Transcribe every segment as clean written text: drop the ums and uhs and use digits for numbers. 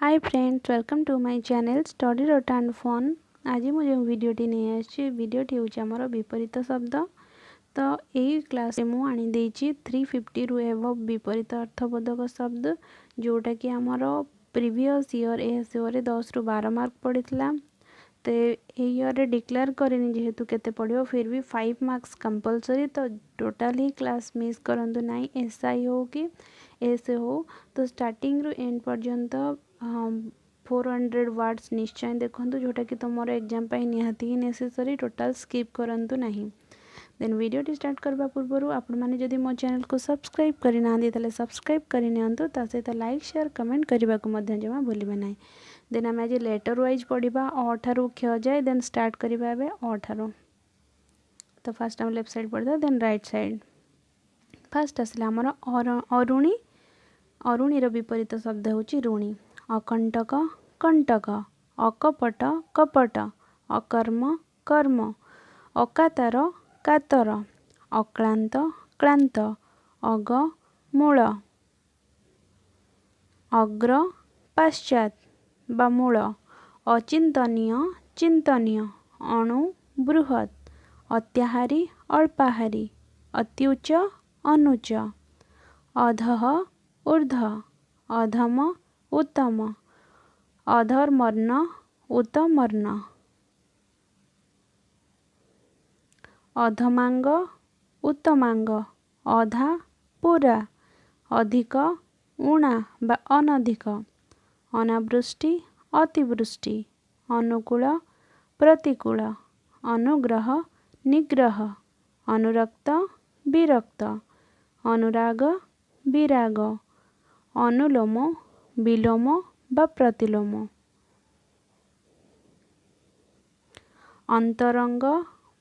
Hi friends, welcome to my channel Study Rota and Fun। ଆଜି ମୁଁ ଯେଉଁ ଭିଡ଼ିଓଟି ନେଇ ଆସିଛି, ଭିଡ଼ିଓଟି ହେଉଛି ଆମର ବିପରୀତ ଶବ୍ଦ। ତ ଏଇ କ୍ଲାସ୍ରେ ମୁଁ ଆଣିଦେଇଛି 350ରୁ ଏବଭ୍ ବିପରୀତ ଅର୍ଥବୋଧକ ଶବ୍ଦ, ଯେଉଁଟାକି ଆମର ପ୍ରିଭିୟସ୍ ଇୟର୍ ଏଏସ୍ଓରେ 10ରୁ 12 ମାର୍କ ପଡ଼ିଥିଲା। ତ ଏଇ ଇୟର୍ରେ ଡିକ୍ଲେୟାର କରିନି ଯେହେତୁ କେତେ ପଡ଼ିବ, ଫିର୍ ବି 5 ମାର୍କସ୍ କମ୍ପଲସରି। ତ ଟୋଟାଲି କ୍ଲାସ୍ ମିସ୍ କରନ୍ତୁ ନାହିଁ, ଏସ୍ I ହେଉ କି ଏସ୍ ଏ ହେଉ। ତ ଷ୍ଟାର୍ଟିଂରୁ ଏଣ୍ଡ ପର୍ଯ୍ୟନ୍ତ 400 ୱାର୍ଡ଼ସ୍ ନିଶ୍ଚୟ ଦେଖନ୍ତୁ, ଯେଉଁଟାକି ତୁମର ଏକ୍ଜାମ୍ ପାଇଁ ନିହାତି ହିଁ ନେସେସରି। ଟୋଟାଲ୍ ସ୍କିପ୍ କରନ୍ତୁ ନାହିଁ। ଦେନ୍ ଭିଡ଼ିଓଟି ଷ୍ଟାର୍ଟ କରିବା ପୂର୍ବରୁ ଆପଣମାନେ ଯଦି ମୋ ଚ୍ୟାନେଲକୁ ସବସ୍କ୍ରାଇବ୍ କରିନାହାନ୍ତି, ତାହେଲେ ସବସ୍କ୍ରାଇବ୍ କରିନିଅନ୍ତୁ। ତା ସହିତ ଲାଇକ୍, ସେୟାର, କମେଣ୍ଟ କରିବାକୁ ମଧ୍ୟ ଜମା ଭୁଲିବେ ନାହିଁ। ଦେନ୍ ଆମେ ଆଜି ଲେଟର୍ ୱାଇଜ୍ ପଢ଼ିବା, ଅ ଠାରୁ କ୍ଷ ଯାଏ। ଦେନ୍ ଷ୍ଟାର୍ଟ କରିବା ଏବେ ଅ ଠାରୁ। ତ ଫାର୍ଷ୍ଟ ଆମେ ଲେଫ୍ଟ ସାଇଡ଼୍ ପଢ଼ିଦେବା, ଦେନ୍ ରାଇଟ୍ ସାଇଡ଼୍। ଫାର୍ଷ୍ଟ ଆସିଲା ଆମର ଅରୁଣୀ। ଅରୁଣୀର ବିପରୀତ ଶବ୍ଦ ହେଉଛି ଋଣୀ। ଅକଣ୍ଟକ, କଣ୍ଟକ। ଅକପଟ, କପଟ। ଅକର୍ମ, କର୍ମ। ଅକାତର, କାତର। ଅକ୍ଳାନ୍ତ, କ୍ଳାନ୍ତ। ଅଗ, ମୂଳ। ଅଗ୍ର, ପାଶ୍ଚାତ୍ ବା ମୂଳ। ଅଚିନ୍ତନୀୟ, ଚିନ୍ତନୀୟ। ଅଣୁ, ବୃହତ୍। ଅତ୍ୟାହାରୀ, ଅଳ୍ପାହାରୀ। ଅତ୍ୟୁଚ୍ଚ, ଅନୁଚ୍ଚ। ଅଧଃ, ଉର୍ଦ୍ଧ୍ୱ। ଅଧମ, ଉତ୍ତମ। ଅଧର୍ମର୍ଣ୍ଣ, ଉତ୍ତମର୍ଣ୍ଣ। ଅଧମାଙ୍ଗ, ଉତ୍ତମାଙ୍ଗ। ଅଧା, ପୁରା। ଅଧିକ, ଊଣା ବା ଅନଧିକ। ଅନାବୃଷ୍ଟି, ଅତିବୃଷ୍ଟି। ଅନୁକୂଳ, ପ୍ରତିକୂଳ। ଅନୁଗ୍ରହ, ନିଗ୍ରହ। ଅନୁରକ୍ତ, ବିରକ୍ତ। ଅନୁରାଗ, ବିରାଗ। ଅନୁଲୋମ, ବିଲୋମ ବା ପ୍ରତିଲୋମ। ଅନ୍ତରଙ୍ଗ,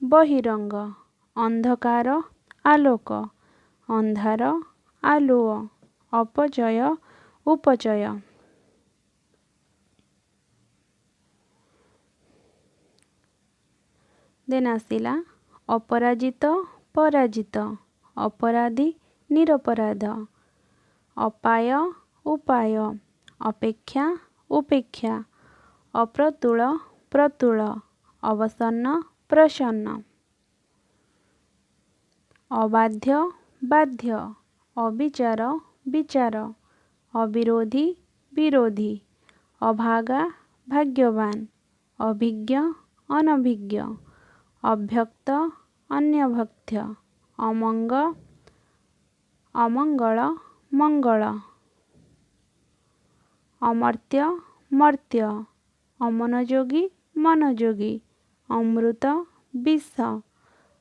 ବହିରଙ୍ଗ। ଅନ୍ଧକାର, ଆଲୋକ। ଅନ୍ଧାର, ଆଲୁଅ। ଅପଚୟ, ଉପଚୟ। ଦେନ୍ ଆସିଲା ଅପରାଜିତ, ପରାଜିତ। ଅପରାଧୀ, ନିରପରାଧ। ଅପାୟ, ଉପାୟ। ଅପେକ୍ଷା, ଉପେକ୍ଷା। ଅପ୍ରତୁଳ, ପ୍ରତୁଳ। ଅବସନ୍ନ, ପ୍ରସନ୍ନ। ଅବାଧ୍ୟ, ବାଧ୍ୟ। ଅବିଚାର, ବିଚାର। ଅବିରୋଧୀ, ବିରୋଧୀ। ଅଭାଗା, ଭାଗ୍ୟବାନ। ଅଭିଜ୍ଞ, ଅନଭିଜ୍ଞ। ଅଭ୍ୟକ୍ତ, ଅନ୍ୟଭକ୍ତ୍ୟ। ଅମଙ୍ଗ, ଅମଙ୍ଗଳ, ମଙ୍ଗଳ। ଅମର୍ତ୍ତ୍ୟ, ମର୍ତ୍ତ୍ୟ। ଅମନଯୋଗୀ, ମନୋଯୋଗୀ। ଅମୃତ, ବିଷ।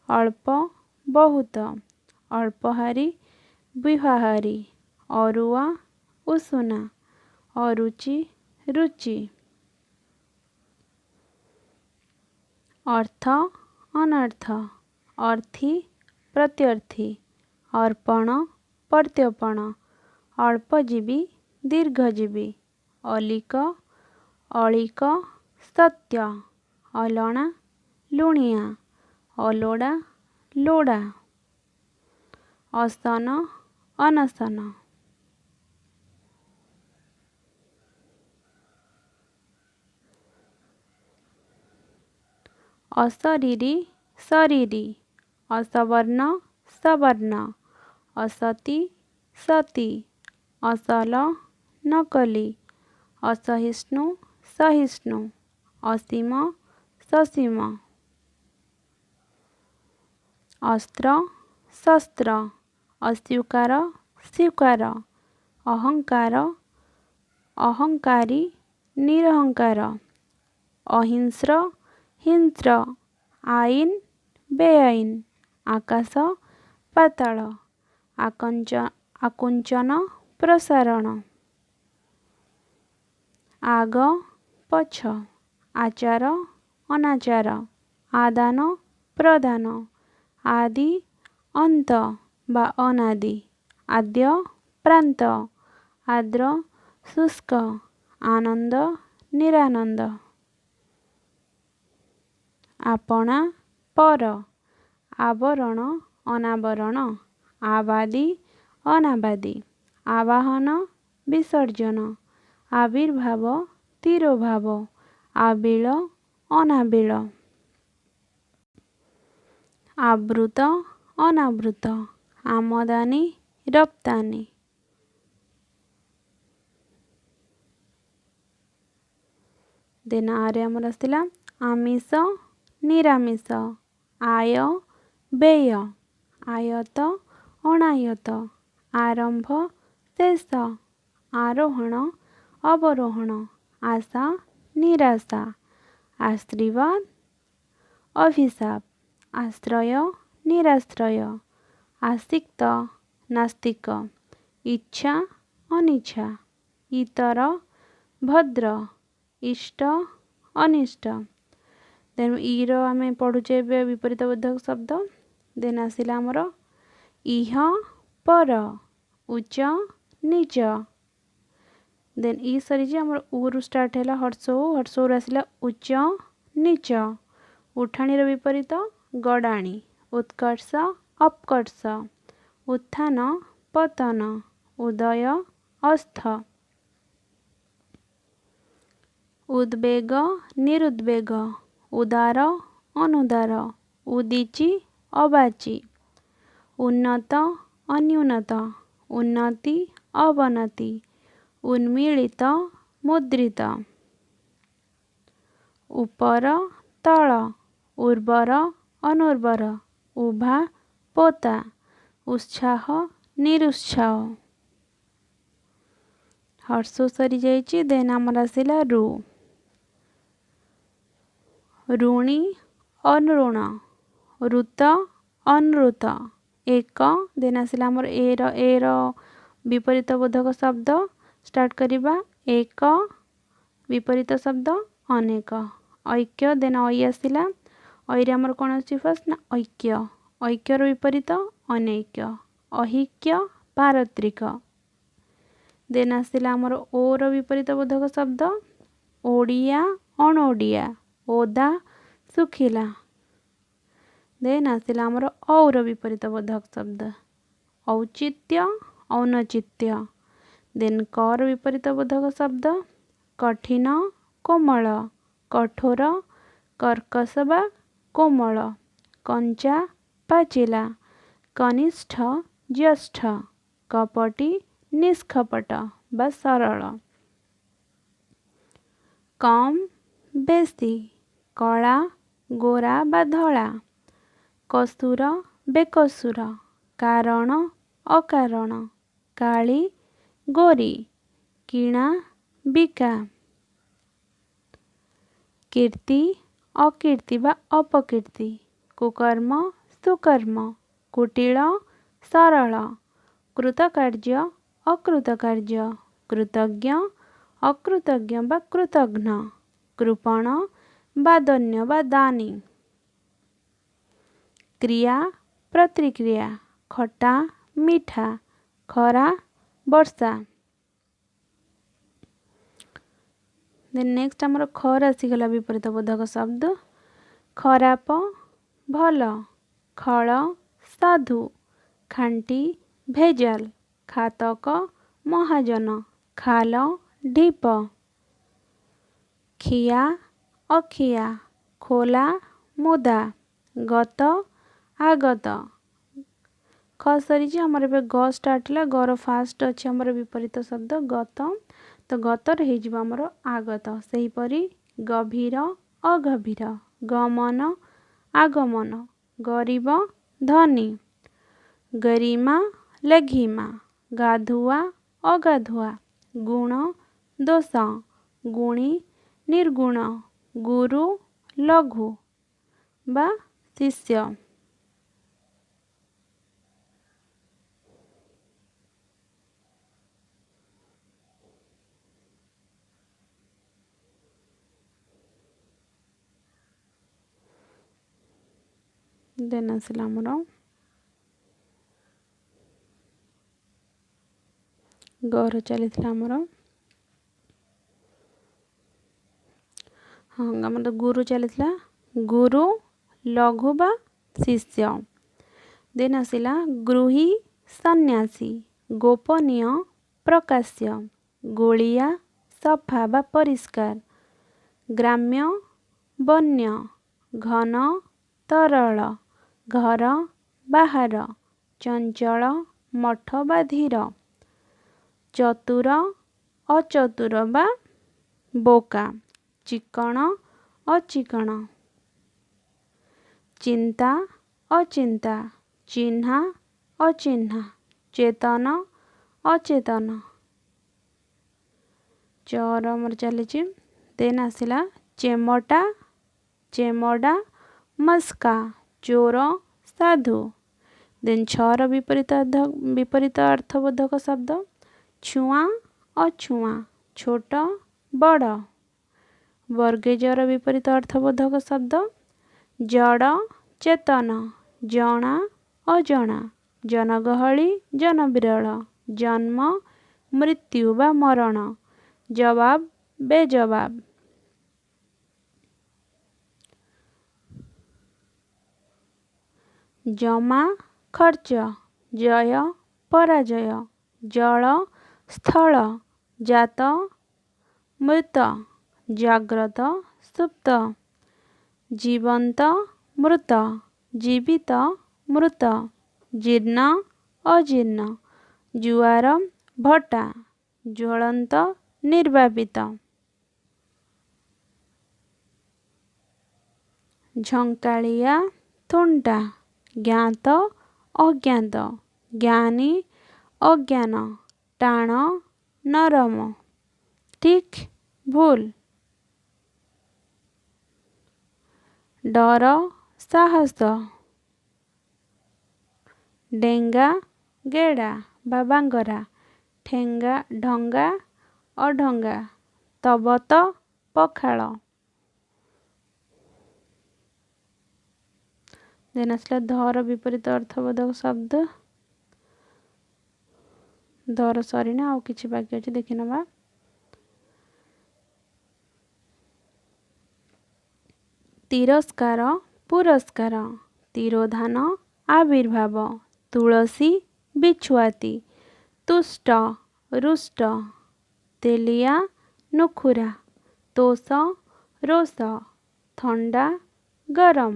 ଅଳ୍ପ, ବହୁତ। ଅଳ୍ପହାରୀ, ବିହାହାରୀ। ଅରୁଆ, ଉଷୁନା। ଅରୁଚି, ରୁଚି। ଅର୍ଥ, ଅନର୍ଥ। ଅର୍ଥୀ, ପ୍ରତ୍ୟର୍ଥୀ। ଅର୍ପଣ, ପ୍ରତ୍ୟର୍ପଣ। ଅଳ୍ପଜୀବୀ, ଦୀର୍ଘଜୀବୀ। ଅଲିକ, ଅଳୀକ, ସତ୍ୟ। ଅଲଣା, ଲୁଣିଆ। ଅଲୋଡ଼ା, ଲୋଡ଼ା। ଅଶନ, ଅନଶନ। ଅଶରୀରୀ, ଶରୀରୀ। ଅସବର୍ଣ୍ଣ, ସବର୍ଣ୍ଣ। ଅସତୀ, ସତୀ। ଅସଲ, ନକଲି। ଅସହିଷ୍ଣୁ, ସହିଷ୍ଣୁ। ଅସୀମ, ସସୀମ। ଅସ୍ତ୍ର, ଶସ୍ତ୍ର। ଅସ୍ୱୀକାର, ସ୍ୱୀକାର। ଅହଙ୍କାର, ଅହଙ୍କାରୀ, ନିରହଙ୍କାର। ଅହିଂସ୍ର, ହିଂସ୍ର। ଆଇନ, ବେଆଇନ। ଆକାଶ, ପାତାଳ। ଆକୁଞ୍ଚନ, ପ୍ରସାରଣ। ଆଗ, ପଛ। ଆଚାର, ଅନାଚାର। ଆଦାନ, ପ୍ରଦାନ। ଆଦି, ଅନ୍ତ ବା ଅନାଦି। ଆଦ୍ୟ, ପ୍ରାନ୍ତ। ଆର୍ଦ୍ର, ଶୁଷ୍କ। ଆନନ୍ଦ, ନିରାନନ୍ଦ। ଆପଣା, ପର। ଆବରଣ, ଅନାବରଣ। ଆବାଦୀ, ଅନାବାଦୀ। ଆବାହନ, ବିସର୍ଜନ। ଆବିର୍ଭାବ ତିରୋଭାବ, ଆବିଳ ଅନାବିଳ, ଆବୃତ ଅନାବୃତ, ଆମଦାନୀ ରପ୍ତାନି। ଦେନ୍ ଆରେ ଆମର ଆସିଲା ଆମିଷ ନିରାମିଷ, ଆୟ ବ୍ୟୟ, ଆୟତ ଅଣାୟତ, ଆରମ୍ଭ ଶେଷ, ଆରୋହଣ ଅବରୋହଣ, ଆଶା ନିରାଶା, ଆଶୀର୍ବାଦ ଅଭିଶାପ, ଆଶ୍ରୟ ନିରାଶ୍ରୟ, ଆସିକ୍ତ ନାସ୍ତିକ, ଇଚ୍ଛା ଅନିଚ୍ଛା, ଇତର ଭଦ୍ର, ଇଷ୍ଟ ଅନିଷ୍ଟ। ଦେନ୍ ଇର ଆମେ ପଢ଼ୁଛେ ଏବେ ବିପରୀତ ବୋଧକ ଶବ୍ଦ। ଦେନ୍ ଆସିଲା ଆମର ଇହ ପର, ଉଚ୍ଚ ନୀଚ। ଦେନ୍ ଇ ସରିଛି ଆମର ଉରୁ ଷ୍ଟାର୍ଟ ହେଲା ହର୍ଷଉ, ହର୍ଷଉରୁ ଆସିଲା ଉଚ୍ଚ ନୀଚ, ଉଠାଣିର ବିପରୀତ ଗଡ଼ାଣି, ଉତ୍କର୍ଷ ଅପକର୍ଷ, ଉତ୍ଥାନ ପତନ, ଉଦୟ ଅସ୍ତ, ଉଦ୍ବେଗ ନିରୁଦ୍ବେଗ, ଉଦାର ଅନୁଦାର, ଉଦିଚି ଅବାଚି, ଉନ୍ନତ ଅନ୍ୟୁନତ, ଉନ୍ନତି ଅବନତି, ଉନ୍ମୀଳିତ ମୁଦ୍ରିତ, ଉପର ତଳ, ଉର୍ବର ଅନୁର୍ବର, ଉଭା ପୋତା, ଉତ୍ସାହ ନିରୁତ୍ସାହ। ହର୍ଷ ସରିଯାଇଛି। ଦେନ୍ ଆମର ଆସିଲା ରୁ, ଋଣୀ ଅନୁଋଣ, ଋତ ଅନୃତ, ଏକ। ଦେନ୍ ଆସିଲା ଆମର ଏର ବିପରୀତ ବୋଧକ ଶବ୍ଦ ଷ୍ଟାର୍ଟ କରିବା। ଏକ ବିପରୀତ ଶବ୍ଦ ଅନେକ, ଐକ୍ୟ। ଦେନ୍ ଐ ଆସିଲା, ଐରେ ଆମର କ'ଣ ଆସୁଛି ଫାର୍ଷ୍ଟ ନା ଐକ୍ୟ, ଐକ୍ୟର ବିପରୀତ ଅନୈକ୍ୟ, ଅହିକ୍ୟ ପାରତ୍ରିକ। ଦେନ୍ ଆସିଲା ଆମର ଓର ବିପରୀତ ବୋଧକ ଶବ୍ଦ ଓଡ଼ିଆ ଅଣଓଡ଼ିଆ, ଓଦା ଶୁଖିଲା। ଦେନ୍ ଆସିଲା ଆମର ଔର ବିପରୀତ ବୋଧକ ଶବ୍ଦ ଔଚିତ୍ୟ ଔନଚିତ୍ୟ। ଦେନ୍ କର ବିପରୀତ ବୋଧକ ଶବ୍ଦ କଠିନ କୋମଳ, କଠୋର କର୍କଶ ବା କୋମଳ, କଞ୍ଚା ପାଚିଲା, କନିଷ୍ଠ ଜ୍ୟେଷ୍ଠ, କପଟି ନିଷ୍କପଟ ବା ସରଳ, କମ୍ ବେଶୀ, କଳା ଗୋରା ବା ଧଳା, କସୁର ବେକସୁର, କାରଣ ଅକାରଣ, କାଳି ଗୋରୀ, କିଣା ବିକା, କୀର୍ତ୍ତି ଅକୀର୍ତ୍ତି ବା ଅପକୀର୍ତ୍ତି, କୁକର୍ମ ସୁକର୍ମ, କୁଟିଳ ସରଳ, କୃତକାର୍ଯ୍ୟ ଅକୃତକାର୍ଯ୍ୟ, କୃତଜ୍ଞ ଅକୃତଜ୍ଞ ବା କୃତଘ୍ନ, କୃପଣ ବାଦନ୍ୟ ବା ଦାନୀ, କ୍ରିୟା ପ୍ରତିକ୍ରିୟା, ଖଟା ମିଠା, ଖରା ବର୍ଷା। ଦେନ୍ ନେକ୍ସଟ ଆମର ଖର ଆସିଗଲା ବିପରୀତ ବୋଧକ ଶବ୍ଦ ଖରାପ ଭଲ, ଖଳ ସାଧୁ, ଖାଣ୍ଟି ଭେଜାଲ, ଖାତକ ମହାଜନ, ଖାଲ ଢିପ, ଖିଆ ଅଖିଆ, ଖୋଲା ମୁଦା, ଗତ ଆଗତ। ଖ ସରିଛି ଆମର ଏବେ ଗ ଷ୍ଟାର୍ଟ ହେଲା। ଗର ଫାଷ୍ଟ ଅଛି ଆମର ବିପରୀତ ଶବ୍ଦ ଗତ, ତ ଗତରେ ହେଇଯିବ ଆମର ଆଗତ। ସେହିପରି ଗଭୀର ଅଗଭୀର, ଗମନ ଆଗମନ, ଗରିବ ଧନୀ, ଗରିମା ଲଘିମା, ଗାଧୁଆ ଅଗାଧୁଆ, ଗୁଣ ଦୋଷ, ଗୁଣୀ ନିର୍ଗୁଣ, ଗୁରୁ ଲଘୁ ବା ଶିଷ୍ୟ। ଦେନ୍ ଆସିଲା ଆମର ଗର ଚାଲିଥିଲା ଆମର, ହଁ ଆମର ତ ଗୁରୁ ଚାଲିଥିଲା, ଗୁରୁ ଲଘୁ ବା ଶିଷ୍ୟ। ଦେନ୍ ଆସିଲା ଗୃହୀ ସନ୍ନ୍ୟାସୀ, ଗୋପନୀୟ ପ୍ରକାଶ୍ୟ, ଗୋଳିଆ ସଫା ବା ପରିଷ୍କାର, ଗ୍ରାମ୍ୟ ବନ୍ୟ, ଘନ ତରଳ, ଘର ବାହାର, ଚଞ୍ଚଳ ମଠ ବା ଧୀର, ଚତୁର ଅଚତୁର ବା ବୋକା, ଚିକଣ ଅଚିକଣ, ଚିନ୍ତା ଅଚିନ୍ତା, ଚିହ୍ନା ଅଚିହ୍ନା, ଚେତନ ଅଚେତନ। ଚର ଆମର ଚାଲିଛି। ଦେନ୍ ଆସିଲା ଚେମଟା ଚେମଡ଼ା ମସ୍କା, ଚୋର ସାଧୁ। ଦେନ୍ ଛଅର ବିପରୀତ ଅର୍ଥବୋଧକ ଶବ୍ଦ ଛୁଆଁ ଅଛୁଆଁ, ଛୋଟ ବଡ଼। ବର୍ଗେଜର ବିପରୀତ ଅର୍ଥବୋଧକ ଶବ୍ଦ ଜଡ଼ ଚେତନ, ଜଣା ଅଜଣା, ଜନଗହଳି ଜନବିରଳ, ଜନ୍ମ ମୃତ୍ୟୁ ବା ମରଣ, ଜବାବ ବେଜବାବ। ଜମା ଖର୍ଚ୍ଚ, ଜୟ ପରାଜୟ, ଜଳ ସ୍ଥଳ, ଜାତ ମୃତ, ଜାଗ୍ରତ ସୁପ୍ତ, ଜୀବନ୍ତ ମୃତ, ଜୀବିତ ମୃତ, ଜୀର୍ଣ୍ଣ ଅଜୀର୍ଣ୍ଣ, ଜୁଆର ଭଟ୍ଟା, ଜ୍ୱଳନ୍ତ ନିର୍ବାପିତ। ଝଙ୍କାଳିଆ ଥୁଣ୍ଟା, ଜ୍ଞାତ ଅଜ୍ଞାତ, ଜ୍ଞାନୀ ଅଜ୍ଞାନ, ଟାଣ ନରମ, ଠିକ୍ ଭୁଲ, ଡର ସାହସ, ଡେଙ୍ଗା ଗେଡ଼ା ବା ବାଙ୍ଗରା, ଠେଙ୍ଗା ଢଙ୍ଗା ଅଢଙ୍ଗା, ତବତ ପଖାଳ। ଦେନ୍ ଆସିଲା ଧର ବିପରୀତ ଅର୍ଥବୋଧକ ଶବ୍ଦ। ଧର ସରିନା, ଆଉ କିଛି ବାକି ଅଛି ଦେଖିନେବା। ତିରସ୍କାର ପୁରସ୍କାର, ତିରୋଧାନ ଆବିର୍ଭାବ, ତୁଳସୀ ବିଛୁଆତି, ତୁଷ୍ଟ ରୁଷ୍ଟ, ତେଲିଆ ନୁଖୁରା, ତୋଷ ରୋଷ, ଥଣ୍ଡା ଗରମ,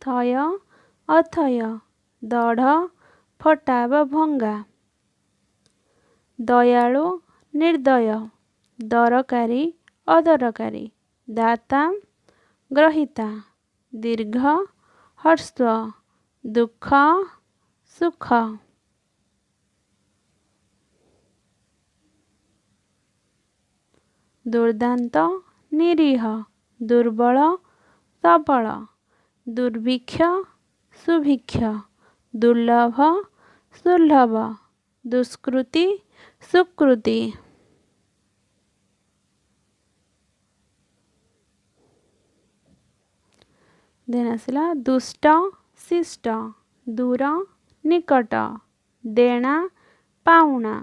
ଥୟ ଅଥୟ, ଦଢ଼ ଫଟା ବା ଭଙ୍ଗା, ଦୟାଳୁ ନିର୍ଦ୍ଦୟ, ଦରକାରୀ ଅଦରକାରୀ, ଦାତା ଗ୍ରହୀତା, ଦୀର୍ଘ ହ୍ରସ୍ୱ, ଦୁଃଖ ସୁଖ। ଦୁର୍ଦାନ୍ତ ନିରୀହ, ଦୁର୍ବଳ ସବଳ, ଦୁର୍ଭିକ୍ଷ ସୁଭିକ୍ଷ, ଦୁର୍ଲଭ ସୁଲଭ, ଦୁଷ୍କୃତି ସୁକୃତି। ଦେନ୍ ଆସିଲା ଦୁଷ୍ଟ ଶିଷ୍ଟ, ଦୂର ନିକଟ, ଦେଣା ପାଉଣା,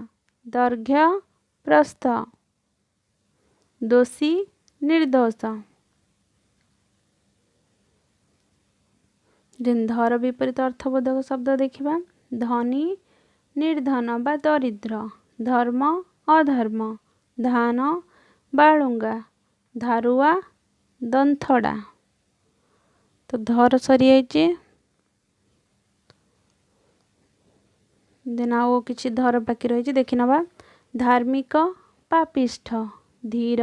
ଦୈର୍ଘ୍ୟ ପ୍ରସ୍ଥ, ଦୋଷୀ ନିର୍ଦ୍ଦୋଷ। ଦେନ୍ ଧର ବିପରୀତ ଅର୍ଥବୋଧକ ଶବ୍ଦ ଦେଖିବା। ଧନୀ ନିର୍ଦ୍ଧନ ବା ଦରିଦ୍ର, ଧର୍ମ ଅଧର୍ମ, ଧାନ ବାଳୁଙ୍ଗା, ଧାରୁଆ ଦନ୍ଥଡ଼ା। ତ ଧର ସରିଯାଇଛି। ଦେନ୍ ଆଉ କିଛି ଧର ବାକି ରହିଛି ଦେଖିନେବା। ଧାର୍ମିକ ପାପିଷ୍ଠ, ଧୀର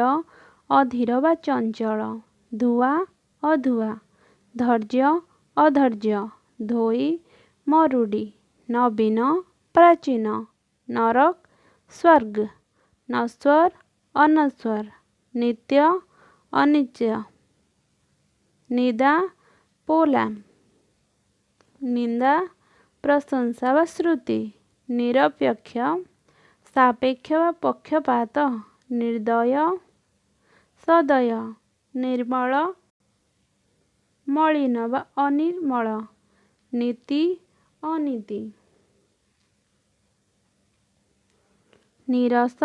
ଅଧୀର ବା ଚଞ୍ଚଳ, ଧୁଆ ଅଧୁଆ, ଧୈର୍ଯ୍ୟ ଅଧୈର୍ଯ୍ୟ, ଧୋଇ ମରୁଡ଼ି, ନବୀନ ପ୍ରାଚୀନ, ନରକ ସ୍ୱର୍ଗ, ନଶ୍ୱର ଅନଶ୍ୱର, ନିତ୍ୟ ଅନିତ୍ୟ, ନିଦା ପୋଲା, ନିନ୍ଦା ପ୍ରଶଂସା ବା ଶ୍ରୁତି, ନିରପେକ୍ଷ ସାପେକ୍ଷ ବା ପକ୍ଷପାତ, ନିର୍ଦ୍ଦୟ ସଦୟ, ନିର୍ମଳ ମଳିନ ବା ଅନିର୍ମଳ, ନୀତି ଅନୀତି, ନୀରସ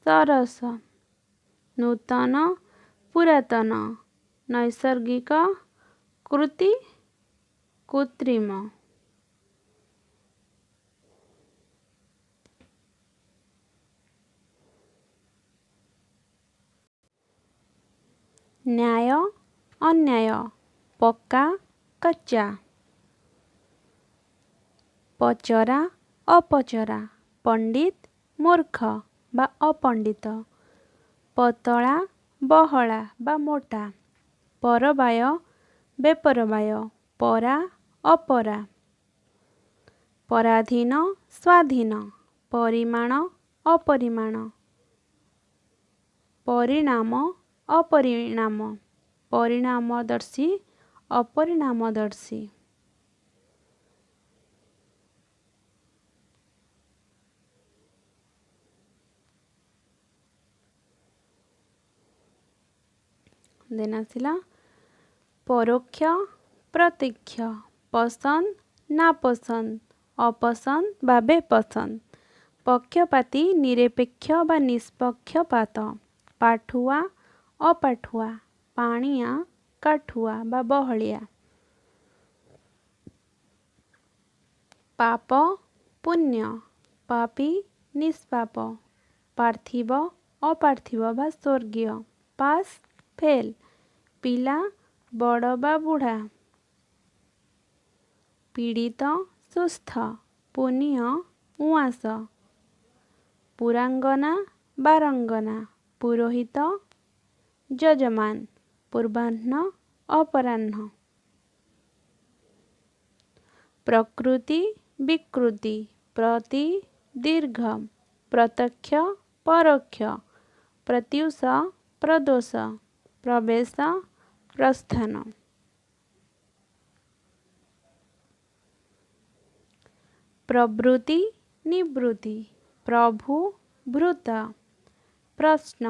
ସରସ, ନୂତନ ପୁରାତନ, ନୈସର୍ଗିକ କୃତି କୃତ୍ରିମ। ନ୍ୟାୟ ଅନ୍ୟାୟ, ପକ୍କା କଚ୍ଚା, ପଚରା ଅପଚରା, ପଣ୍ଡିତ ମୂର୍ଖ ବା ଅପଣ୍ଡିତ, ପତଳା ବହଳା ବା ମୋଟା, ପରବାୟ ବେପରବାୟ, ପରା ଅପରା, ପରାଧୀନ ସ୍ୱାଧୀନ, ପରିମାଣ ଅପରିମାଣ, ପରିଣାମ ଅପରିଣାମ, ପରିଣାମଦର୍ଶୀ ଅପରିଣାମଦର୍ଶୀ। ଦେନ୍ ଆସିଲା ପରୋକ୍ଷ ପ୍ରତ୍ୟକ୍ଷ, ପସନ୍ଦ ନାପସନ୍ଦ, ଅପସନ୍ଦ ବା ବେପସନ୍ଦ, ପକ୍ଷପାତୀ ନିରପେକ୍ଷ ବା ନିଷ୍ପକ୍ଷପାତ, ପାଠୁଆ ଅପାଠୁଆ, ପାଣିଆ କାଠୁଆ ବା ବହଳିଆ, ପାପ ପୁଣ୍ୟ, ପାପୀ ନିଷ୍ପାପ, ପାର୍ଥିବ ଅପାର୍ଥିବ ବା ସ୍ୱର୍ଗୀୟ, ପାସ୍ ଫେଲ୍, ପିଲା ବଡ଼ ବା ବୁଢ଼ା, ପୀଡ଼ିତ ସୁସ୍ଥ, ପୁନିଅ ଉଆଁସ, ପୁରାଙ୍ଗନା ବାରଙ୍ଗନା, ପୁରୋହିତ ଯଜମାନ, ପୂର୍ବାହ୍ନ ଅପରାହ୍ନ, ପ୍ରକୃତି ବିକୃତି, ପ୍ରତି ଦୀର୍ଘ, ପ୍ରତ୍ୟକ୍ଷ ପରୋକ୍ଷ, ପ୍ରତ୍ୟୁଷ ପ୍ରଦୋଷ, ପ୍ରବେଶ ପ୍ରସ୍ଥାନ। ପ୍ରବୃତ୍ତି ନିବୃତ୍ତି, ପ୍ରଭୁ ଭୃତ, ପ୍ରଶ୍ନ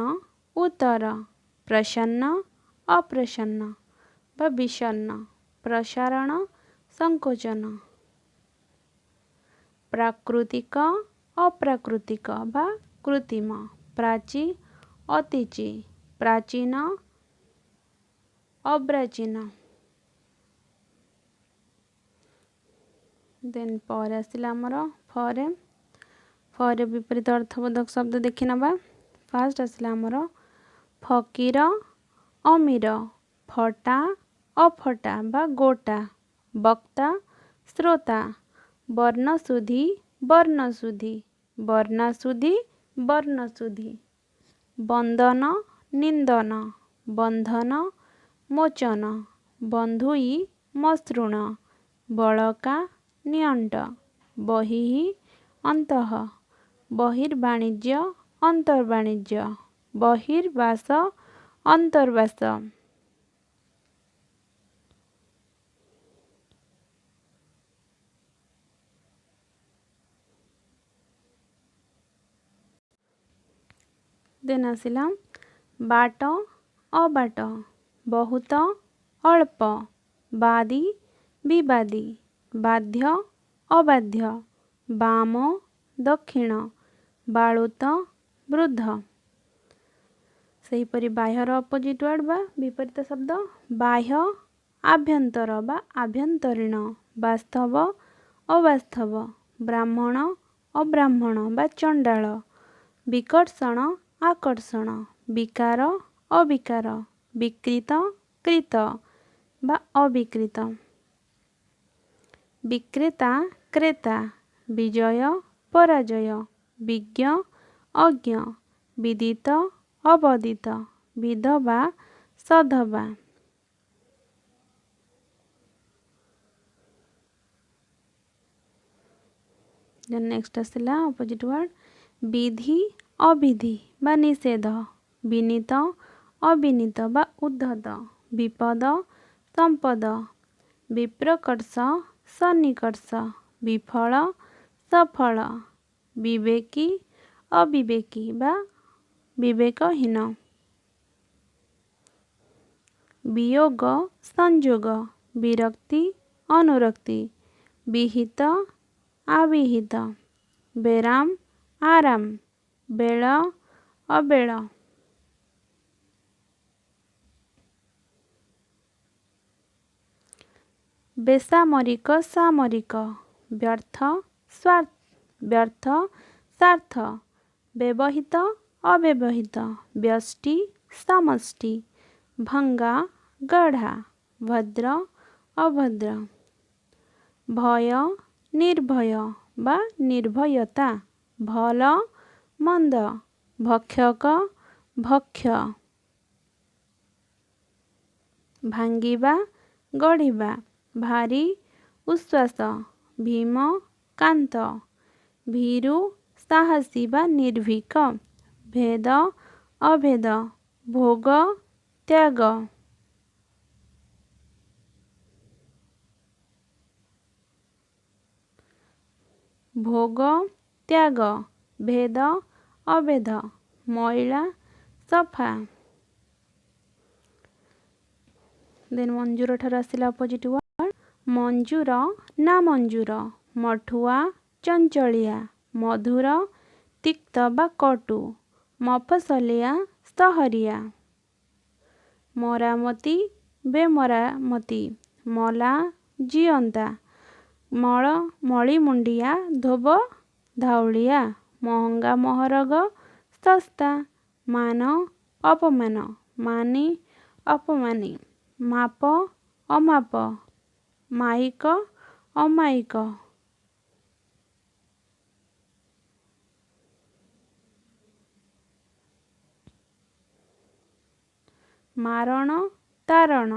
ଉତ୍ତର, ପ୍ରସନ୍ନ ଅପ୍ରସନ୍ନ ବା বিষণ্ণ, ପ୍ରସାରଣ ସଂକୋଚନ, ପ୍ରାକୃତିକ ଅପ୍ରାକୃତିକ ବା କୃତ୍ରିମ, ପ୍ରାଚୀ ଅତୀଚୀ, ପ୍ରାଚୀନ ଅପ୍ରାଚୀନ। ଦେନ୍ ପରେ ଆସିଲା ଆମର ଫରେ, ଫରେ ବିପରୀତ ଅର୍ଥବୋଧକ ଶବ୍ଦ ଦେଖିନେବା। ଫାର୍ଷ୍ଟ ଆସିଲା ଆମର ଫକୀର ଅମୀର, ଫଟା ଅଫଟା ବା ଗୋଟା, ବକ୍ତା ଶ୍ରୋତା, ବର୍ଣ୍ଣଶୁଦ୍ଧି ବର୍ଣ୍ଣଶୁଦ୍ଧି, ବର୍ଣ୍ଣାଶୁଦ୍ଧି ବର୍ଣ୍ଣଶୁଦ୍ଧି, ବନ୍ଦନ ନିନ୍ଦନ, ବନ୍ଧନ ମୋଚନ, ବନ୍ଧୁଇ ମସୃଣ, ବଳକା ନିଅଣ୍ଟ, ବହିଃ ଅନ୍ତଃ, ବହିର୍ବାଣିଜ୍ୟ ଅନ୍ତର୍ବାଣିଜ୍ୟ, ବହିର୍ବାସ ଅନ୍ତର୍ବାସ। ଦେନ୍ ଆସିଲା ବାଟ ଅବାଟ, ବହୁତ ଅଳ୍ପ, ବାଦୀ ବିବାଦୀ, ବାଧ୍ୟ ଅବାଧ୍ୟ, ବାମ ଦକ୍ଷିଣ, ବାଳୁତ ବୃଦ୍ଧ। ସେହିପରି ବାହ୍ୟର ଅପୋଜିଟ୍ ୱାର୍ଡ଼ ବା ବିପରୀତ ଶବ୍ଦ ବାହ୍ୟ ଆଭ୍ୟନ୍ତର ବା ଆଭ୍ୟନ୍ତରୀଣ, ବାସ୍ତବ ଅବାସ୍ତବ, ବ୍ରାହ୍ମଣ ଅବ୍ରାହ୍ମଣ ବା ଚଣ୍ଡାଳ, ବିକର୍ଷଣ ଆକର୍ଷଣ, ବିକାର ଅବିକାର, ବିକୃତ କୃତ ବା ଅବିକୃତ, ବିକ୍ରେତା କ୍ରେତା, ବିଜୟ ପରାଜୟ, ବିଜ୍ଞ ଅଜ୍ଞ, ବିଦିତ ଅବଦିତ, ବିଧବା ସଧବା। ଦେନ୍ ନେକ୍ସଟ ଆସିଲା ଅପୋଜିଟ୍ ୱାର୍ଡ଼ ବିଧି ଅବିଧି ବା ନିଷେଧ, ବିନୀତ ଅବିନୀତ ବା ଉଦ୍ଧତ, ବିପଦ ସମ୍ପଦ, ବିପ୍ରକର୍ଷ ସନ୍ନିକର୍ଷ, ବିଫଳ ସଫଳ, ବିବେକୀ ଅବିବେକୀ ବା ବିବେକହୀନ, ବିୟୋଗ ସଂଯୋଗ, ବିରକ୍ତି ଅନୁରକ୍ତି, ବିହିତ ଅବିହିତ, ବେରାମ ଆରାମ, ବେଳ ଅବେଳ। ବେସାମରିକ ସାମରିକ, ବ୍ୟର୍ଥ ବ୍ୟର୍ଥ ସାର୍ଥ, ବ୍ୟବହିତ ଅବ୍ୟବହିତ, ବ୍ୟଷ୍ଟି ସମଷ୍ଟି, ଭଙ୍ଗା ଗଢ଼ା, ଭଦ୍ର ଅଭଦ୍ର, ଭୟ ନିର୍ଭୟ ବା ନିର୍ଭୟତା, ଭଲ ମନ୍ଦ, ଭକ୍ଷକ ଭକ୍ଷ୍ୟ, ଭାଙ୍ଗିବା ଗଢ଼ିବା, ଭାରି ଉଶ୍ୱାସ, ଭୀମ କାନ୍ତ, ଭୀରୁ ସାହସୀ ବା ନିର୍ଭୀକ, ଭେଦ ଅଭେଦ, ଭୋଗ ତ୍ୟାଗ, ଭୋଗ ତ୍ୟାଗ, ଭେଦ ଅଭେଦ, ମଇଳା ସଫା। ଦେନ୍ ମଞ୍ଜୁର ଠାରୁ ଆସିଲା ଅପୋଜିଟ୍ ୱାର୍ଡ଼, ମଞ୍ଜୁର ନା ମଞ୍ଜୁର, ମଠୁଆ ଚଞ୍ଚଳିଆ, ମଧୁର ତିକ୍ତ ବା କଟୁ, ମଫସଲିଆ ସହରିଆ, ମରାମତି ବେମରାମତି, ମଲା ଜିଅନ୍ତା, ମଳ ମଳିମୁଣ୍ଡିଆ ଧୋବ ଧାଉଳିଆ, ମହଙ୍ଗା ମହରଗ ଶସ୍ତା, ମାନ ଅପମାନ, ମାନି ଅପମାନି, ମାପ ଅମାପ, ମାଇକ ଅମାଇକ, ମାରଣ ତାରଣ,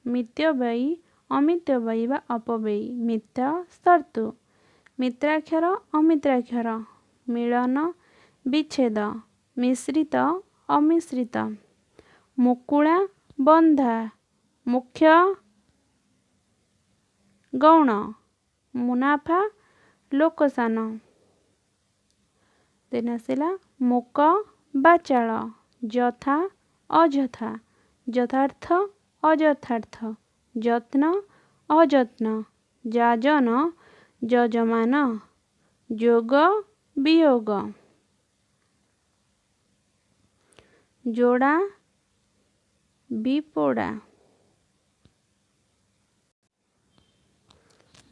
ମିତବ୍ୟୟୀ ଅମିତବ୍ୟୟୀ ବା ଅପବ୍ୟୟୀ, ମିତ୍ର ଶତ୍ରୁ, ମିତ୍ରାକ୍ଷର ଅମିତ୍ରାକ୍ଷର, ମିଳନ ବିଚ୍ଛେଦ, ମିଶ୍ରିତ ଅମିଶ୍ରିତ, ମୁକୁଳା ବନ୍ଧା, ମୁଖ୍ୟ ଗୌଣ, ମୁନାଫା ଲୋକସାନ। ଦେନ୍ ଆସିଲା ମୂକ ବାଚାଳ, ଯଥା ଅଯଥା, ଯଥାର୍ଥ ଅଯଥାର୍ଥ, ଯତ୍ନ ଅଯତ୍ନ, ଯାଜନ ଯଜମାନ, ଯୋଗ ବିୟୋଗ, ଯୋଡ଼ା ବିପୋଡ଼ା।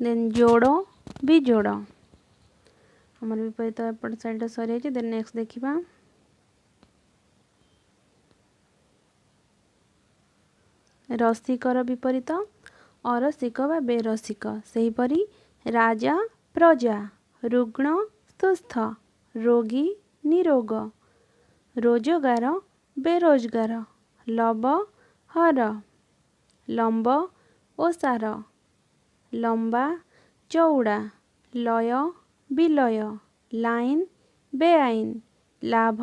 ଦେନ୍ ଯୋଡ଼ ବିଯୋଡ଼, ଆମର ବିପରୀତ ଏପଟ ସାଇଡ଼୍ରେ ସରିଯାଇଛି। ଦେନ୍ ନେକ୍ସଟ ଦେଖିବା ରସିକର ବିପରୀତ ଅରସିକ ବା ବେରସିକ। ସେହିପରି ରାଜା ପ୍ରଜା, ରୁଗ୍ଣ ସୁସ୍ଥ, ରୋଗୀ ନିରୋଗ, ରୋଜଗାର ବେରୋଜଗାର, ଲବ ହର, ଲମ୍ବ ଓସାର, ଲମ୍ବା ଚଉଡ଼ା, ଲୟ ବିଲୟ, ଲାଇନ ବେଆଇନ, ଲାଭ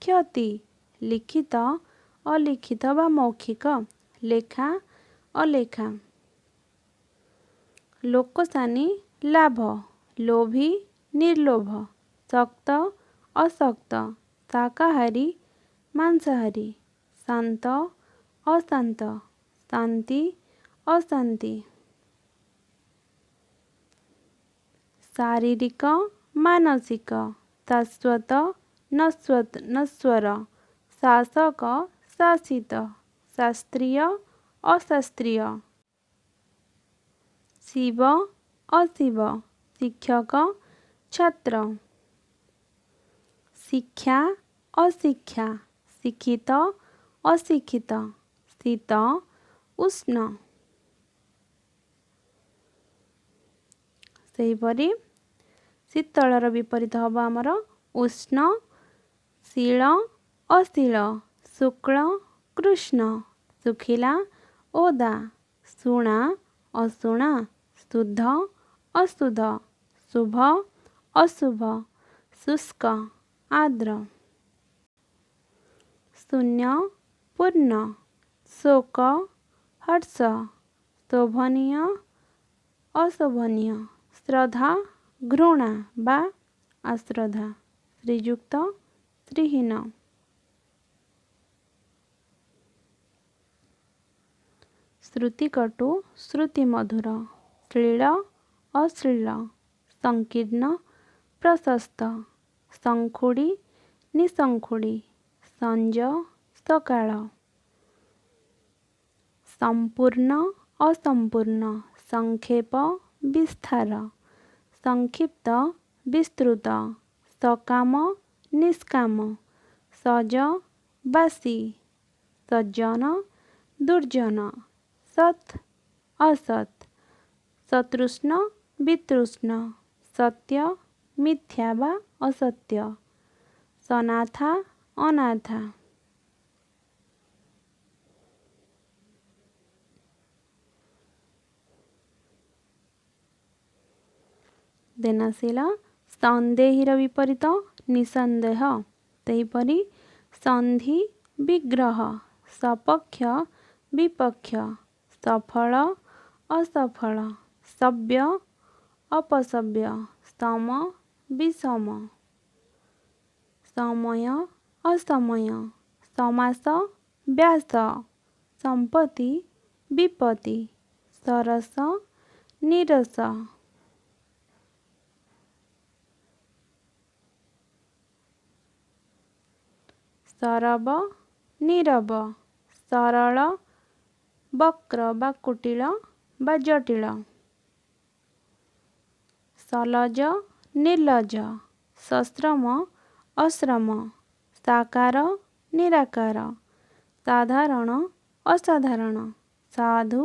କ୍ଷତି, ଲିଖିତ ଅଲିଖିତ ବା ମୌଖିକ, ଲେଖା ଅଲେଖା, ଲୋକସାନି ଲାଭ, ଲୋଭୀ ନିର୍ଲୋଭ, ଶକ୍ତ ଅଶକ୍ତ, ଶାକାହାରୀ ମାଂସାହାରୀ, ଶାନ୍ତ ଅଶାନ୍ତ, ଶାନ୍ତି ଅଶାନ୍ତି, ଶାରୀରିକ ମାନସିକ, ଶାଶ୍ୱତ ନଶ୍ୱର, ଶାସକ ଶାସିତ, ଶାସ୍ତ୍ରୀୟ ଅଶାସ୍ତ୍ରୀୟ, ଶିବ ଅଶିବ, ଶିକ୍ଷକ ଛାତ୍ର, ଶିକ୍ଷା ଅଶିକ୍ଷା, ଶିକ୍ଷିତ ଅଶିକ୍ଷିତ, ଶୀତ ଉଷ୍ଣ। ସେହିପରି ଶୀତଳର ବିପରୀତ ହେବ ଆମର ଉଷ୍ଣ, ଶୀଳ ଅଶୀଳ, ଶୁକ୍ଳ କୃଷ୍ଣ, ଶୁଖିଲା ଓଦା, ଶୁଣା ଅଶୁଣା, ଶୁଦ୍ଧ ଅଶୁଦ୍ଧ, ଶୁଭ ଅଶୁଭ, ଶୁଷ୍କ ଆର୍ଦ୍ର, ଶୂନ୍ୟ ପୂର୍ଣ୍ଣ, ଶୋକ ହର୍ଷ, ଶୋଭନୀୟ ଅଶୋଭନୀୟ, ଶ୍ରଦ୍ଧା ଘୃଣା ବା ଅଶ୍ରଦ୍ଧା, ଶ୍ରୀଯୁକ୍ତ ଶ୍ରୀହୀନ। ଶ୍ରୁତିକଟୁ ଶ୍ରୁତିମଧୁର, ଶ୍ଳୀଳ ଅଶ୍ଳୀଳ, ସଂକୀର୍ଣ୍ଣ ପ୍ରଶସ୍ତ, ଶଙ୍ଖୁଡ଼ି ନିଶଙ୍ଖୁଡ଼ି, ସଞ୍ଜ ସକାଳ, ସମ୍ପୂର୍ଣ୍ଣ ଅସମ୍ପୂର୍ଣ୍ଣ, ସଂକ୍ଷେପ ବିସ୍ତାର, ସଂକ୍ଷିପ୍ତ ବିସ୍ତୃତ, ସକାମ ନିଷ୍କାମ, ସଜ ବାସି, ସଜ୍ଜନ ଦୁର୍ଜନ, ସତ୍ ଅସତ୍, ସତୃଷ୍ଣ ବିତୃଷ୍ଣ, ସତ୍ୟ ମିଥ୍ୟା ବା ଅସତ୍ୟ, ସନାଥା ଅନାଥା। ଦେନ୍ ଆସିଲା ସନ୍ଦେହୀର ବିପରୀତ ନିଃସନ୍ଦେହ। ସେହିପରି ସନ୍ଧି ବିଗ୍ରହ, ସପକ୍ଷ ବିପକ୍ଷ, ସଫଳ ଅସଫଳ, ସଭ୍ୟ ଅପସଭ୍ୟ, ସମ ବିଷମ, ସମୟ ଅସମୟ, ସମାସ ବ୍ୟାସ, ସମ୍ପତ୍ତି ବିପତ୍ତି, ସରସ ନିରସ। ସରବ ନୀରବ, ସରଳ ବକ୍ର ବା କୁଟିଳ ବା ଜଟିଳ, ସଲଜ ନିର୍ଲଜ, ସଶ୍ରମ ଅଶ୍ରମ, ସାକାର ନିରାକାର, ସାଧାରଣ ଅସାଧାରଣ, ସାଧୁ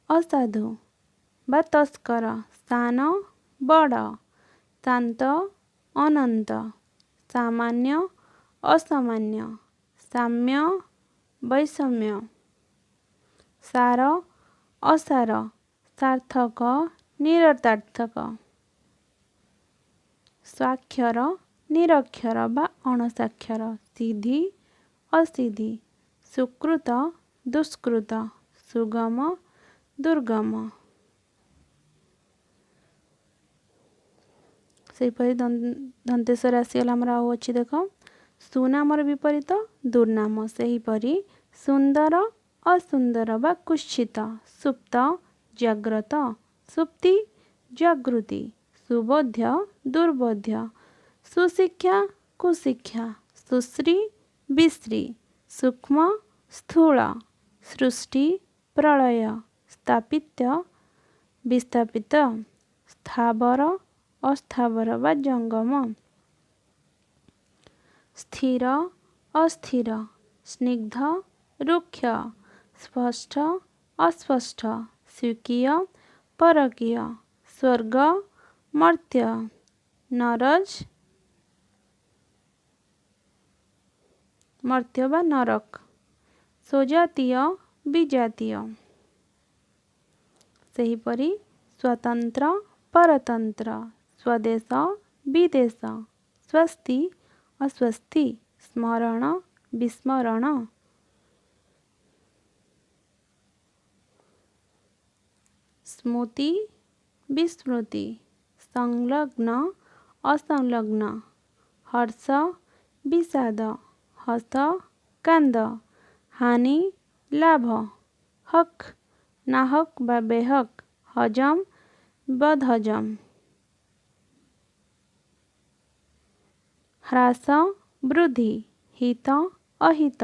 ଅସାଧୁ ବା ତସ୍କର, ସାନ ବଡ଼, ଶାନ୍ତ ଅନନ୍ତ, ସାମାନ୍ୟ ଅସାମାନ୍ୟ, ସାମ୍ୟ ବୈଷମ୍ୟ, ସାର ଅସାର, ସାର୍ଥକ ନିରର୍ଥକ, ସ୍ୱାକ୍ଷର ନିରକ୍ଷର ବା ଅଣସ୍ୱାକ୍ଷର, ସିଧି ଅସିଧି, ସୁକୃତ ଦୁଷ୍କୃତ, ସୁଗମ ଦୁର୍ଗମ। ସେହିପରି ଦନ୍ତେଶ୍ୱର ଆସିଗଲା ଆମର। ଆଉ ଅଛି ଦେଖ, ସୁନାମର ବିପରୀତ ଦୁର୍ନାମ। ସେହିପରି ସୁନ୍ଦର ଅସୁନ୍ଦର ବା କୁତ୍ସିତ, ସୁପ୍ତ ଜାଗ୍ରତ, ସୁପ୍ତି ଜାଗୃତି, ସୁବୋଧ୍ୟ ଦୁର୍ବୋଧ୍ୟ, ସୁଶିକ୍ଷା କୁଶିକ୍ଷା, ସୁଶ୍ରୀ ବିଶ୍ରୀ, ସୂକ୍ଷ୍ମ ସ୍ଥୂଳ, ସୃଷ୍ଟି ପ୍ରଳୟ, ସ୍ଥାପିତ ବିସ୍ଥାପିତ, ସ୍ଥାବର ଅସ୍ଥାବର ବା ଜଙ୍ଗମ, ସ୍ଥିର ଅସ୍ଥିର, ସ୍ନିଗ୍ଧ ରୁକ୍ଷ, ସ୍ପଷ୍ଟ ଅସ୍ପଷ୍ଟ, ସ୍ୱକୀୟ ପରକୀୟ, ସ୍ୱର୍ଗ ମର୍ତ୍ତ୍ୟ, ନରଜ ମର୍ତ୍ତ୍ୟ ବା ନରକ, ସ୍ୱଜାତୀୟ ବିଜାତୀୟ। ସେହିପରି ସ୍ୱତନ୍ତ୍ର ପରତନ୍ତ୍ର, ସ୍ୱଦେଶ ବିଦେଶ, ସ୍ୱସ୍ତି ଅସ୍ୱସ୍ତି, ସ୍ମରଣ ବିସ୍ମରଣ, ସ୍ମୃତି ବିସ୍ମୃତି, ସଂଲଗ୍ନ ଅସଂଲଗ୍ନ, ହର୍ଷ ବିଷାଦ, ହସ କାନ୍ଦ, ହାନି ଲାଭ, ହକ୍ ନାହକ୍ ବା ବେହକ୍, ହଜମ ବଦହଜମ, ହ୍ରାସ ବୃଦ୍ଧି, ହିତ ଅହିତ,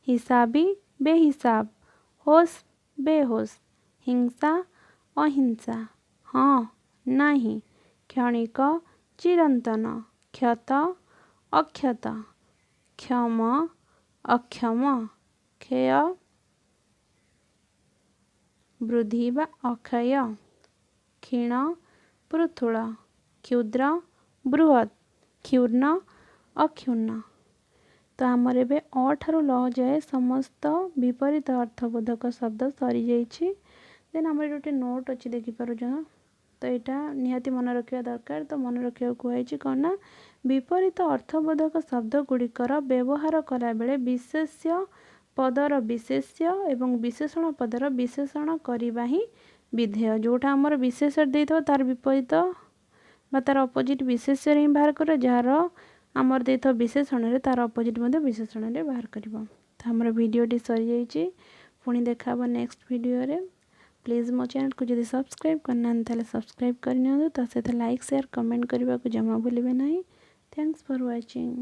ହିସାବୀ ବେହିସାବ, ହୋସ୍ ବେହୋସ୍, ହିଂସା ଅହିଂସା, ହଁ ନାହିଁ, କ୍ଷଣିକ ଚିରନ୍ତନ, କ୍ଷତ ଅକ୍ଷତ, କ୍ଷମ ଅକ୍ଷମ, କ୍ଷୟ ବୃଦ୍ଧି ବା ଅକ୍ଷୟ, କ୍ଷୀଣ ପୃଥୁଳ, କ୍ଷୁଦ୍ର ବୃହତ୍, କ୍ଷୁର୍ଣ୍ଣ ଅକ୍ଷୁଣ୍ଣ। ତ ଆମର ଏବେ ଅ ଠାରୁ ଲ ଯାଏ ସମସ୍ତ ବିପରୀତ ଅର୍ଥବୋଧକ ଶବ୍ଦ ସରିଯାଇଛି। ଦେନ୍ ଆମର ଏଠି ଗୋଟେ ନୋଟ୍ ଅଛି, ଦେଖିପାରୁଛ? ତ ଏଇଟା ନିହାତି ମନେ ରଖିବା ଦରକାର। ତ ମନେ ରଖିବାକୁ କୁହାଯାଇଛି କ'ଣ ନା, ବିପରୀତ ଅର୍ଥବୋଧକ ଶବ୍ଦ ଗୁଡ଼ିକର ବ୍ୟବହାର କଲାବେଳେ ବିଶେଷ୍ୟ ପଦର ବିଶେଷ୍ୟ ଏବଂ ବିଶେଷଣ ପଦର ବିଶେଷଣ କରିବା ହିଁ ବିଧେୟ। ଯେଉଁଟା ଆମର ବିଶେଷ୍ୟ ଦେଇଥିବ, ତାର ବିପରୀତ ବା ତାର ଅପୋଜିଟ୍ ବିଶେଷ୍ୟରେ ହିଁ ବାହାର କରିବ। ଯାହାର ଆମର ଦେଇଥିବ ବିଶେଷଣରେ, ତାର ଅପୋଜିଟ୍ ମଧ୍ୟ ବିଶେଷଣରେ ବାହାର କରିବ। ତ ଆମର ଭିଡ଼ିଓଟି ସରିଯାଇଛି। ପୁଣି ଦେଖା ହେବ ନେକ୍ସଟ ଭିଡ଼ିଓରେ। ପ୍ଲିଜ୍ ମୋ ଚ୍ୟାନେଲକୁ ଯଦି ସବସ୍କ୍ରାଇବ୍ କରିନାହାନ୍ତି, ତାହେଲେ ସବସ୍କ୍ରାଇବ୍ କରିନିଅନ୍ତୁ। ତା ସହିତ ଲାଇକ୍, ସେୟାର, କମେଣ୍ଟ କରିବାକୁ ଜମା ଭୁଲିବେ ନାହିଁ। Thanks for watching.